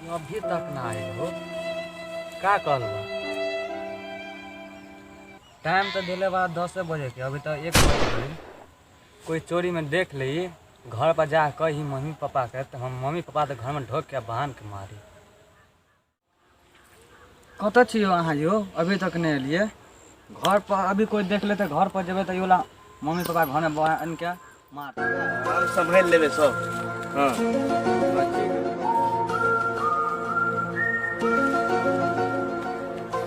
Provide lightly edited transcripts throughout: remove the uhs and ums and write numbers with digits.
अभी तक ना आयल हो। का कहल बा? टाइम तो दिले बा 10 बजे के, अभी तो 1 बज गइल। कोई चोरी में देख ली, घर पर जा कही मम्मी पापा के, तो हम मम्मी पापा तो घर में ढोक के बांध के मारी। कतऽ छी यौ अहाँ यौ? अभी तक नहि एलियै घर पर। अभी कोई देख लेते, घर पर जेबै तऽ योला मम्मी पापा घर में बांध के मार। हम सम्हारि लेबै सब, हाँ।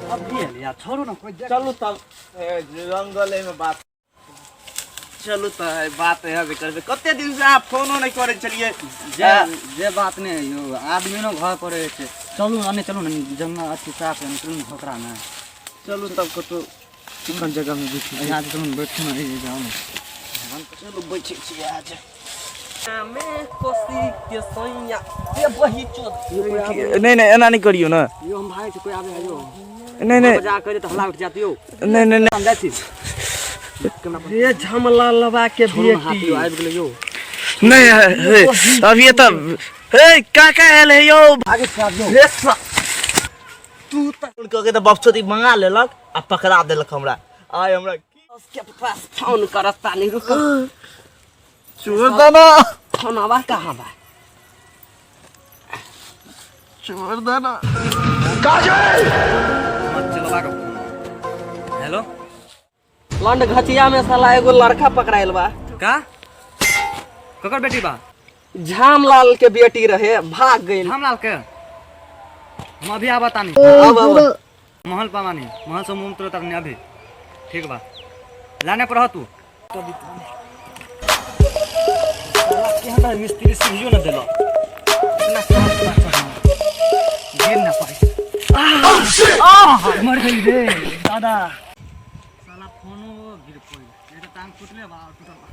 अभी एलियै, छोड़ू ने, कोई देख चलू तब रंगल में बात। चलू तऽ बात यहाँ से करबै। कते दिन से अहाँ फोनो नहि करै छलियै। जे जे बात नहि यौ, आदमी ने घर पर रहै छै। चलू ने, चलू ने, जंगल अथी साफ है, चलू ने झोकरामे। चलू तब कतौ चिकन जगह में बैठू। यहाँ से चलू ने, बैठू ने, ई जाउ ने। चलू, बैठे छी आज। कोसी के सैया ए बही चोद। नहि नहि, एना नहि करियौ ने। यौ, हम भागै छी, कोई आबै है यौ। नहि नहि। जा करे तऽ हल्ला उठ जात यौ। नहि नहि नहि। हम जाइ छी। रे झमला लबा के छोड़ू ने हाथ बेटी। यौ, आबि गेलै यौ। नहि हे, अभी तऽ हे काका आयल है यौ। भागै छी आब यौ। रे तू तऽ फोन कऽ के तऽ बपछोती मंगा लेलक आ पकड़ा देलक हमरा। आइ हमरा के पास फोन करत तानी, रुक। छोड़ दे ना। फोनवा कहाँ बा? छोड़ दे ना। चलबा के फोन। हेलो। लंड घचिया में साला एगो लड़का पकड़ाइल बा। का ककर बेटी बा? झामलाल के बेटी रहे, भाग गइल। रामलाल के? हम अभी आबा तानी। अब अब। महल पावानी, महल से मुँह तुरंत अपने अभी। ठीक बा, लाने पर रह तू। केहन मिस्त्री, सीढ़ियो न देलो, इतना साफ बा, चढ़ने गिर ना पाई। आह, मर गई रे दादा। साला फोनो गिर पड़ल। ये तो टांग टूटले बा और टूटल बा।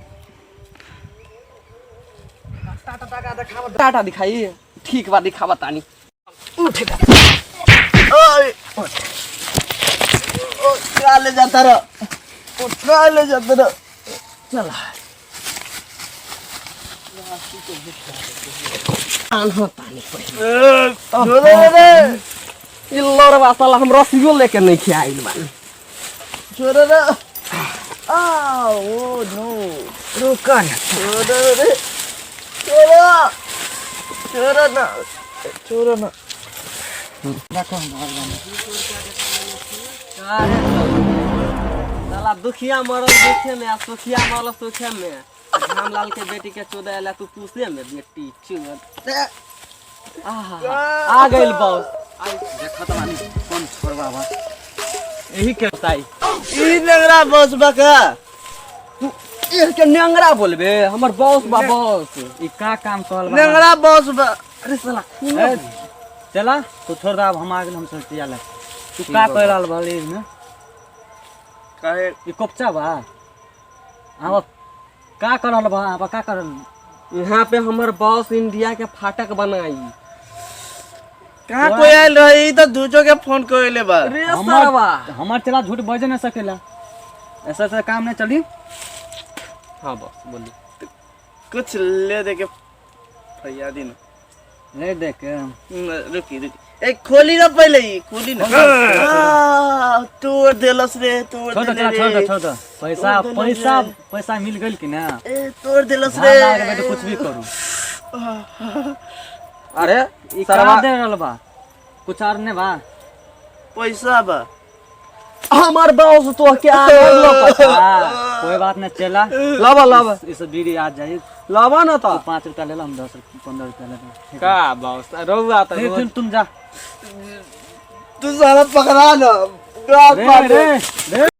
टाटा टाटा देखावा। टाटा दिखाई? ठीक बा, दिखावा तानी, उठ। ओए ओ, कहाँ ले जाता रहा? ओ, कहाँ ले जाता रहा? चल आन्ह तानी पहिले। छोड़ो रे। ई लड़वा साला, हम रस्सियो लेके नहीं खियाइल बानी। छोड़ो रे। आ ओ नो। रुक न। छोड़ो रे, छोड़ो, छोड़ो ना, छोड़ो ना। रखो, हम भाग जाने। अरे साला, दुखिया मरल दुखे में आ सुखिया मरल सुखे में। रामलाल के बेटी के चोदे ला तू पूसे में बेटी चोद। आहा, आ गइल बॉस। देखत बानी कौन छोड़वा बा। यही के बताई। ई नेंगरा बस बका। तू एह के नेंगरा बोलबे? हमर बॉस बा, बॉस। ई का काम कहल बा? नेंगरा बस बा। अरे साला, खून। ए, चला तू, छोड़ दे अब, हम आ गेल, हम सब ले। तू का कह रहल बाली में? काहे? ई कोपचा बा। अब का कर रहल बा? अब का कर? यहाँ पे हमर बॉस इंडिया के फाटक बनाई। कहाँ कोई आयल रही? ई तो दूजो के फोन कइले बा। रे हमर सरवा। हमर चला झूठ बजे नहीं सकेला। ऐसा ऐसा काम नहीं चली। हाँ बॉस, बोली। कुछ ले दे के फरियादी ना। ले देख के। रुकी रुकी, ए खोली ना पहले, ई खोली ना। आ, तोड़ देलस रे, तोड़ छोड़ दे। देले चला, छोड़ दे। रे। छोड़ दे पैसा। तोड़ देलस पैसा रे। पैसा मिल गेल कि ना? ए, तोड़ देलस रे रे। लाग तो कुछ भी करू। अरे ई सरवा। का दे रहल बा? कुछ और नहीं बा? पैसा बा। हमर बॉस तो के आ गेल। हाँ, कोई बात नहीं चला। लावा लावा। इस बीड़ी आ जाई। लावा ना तू तो। 5 रुपया ले लो, हम 10, 15 रुपया ले लो, ठीक है? का बॉस, रउआ तो फिर तुम जा। तू साला पकड़ा ना। रे रे रे।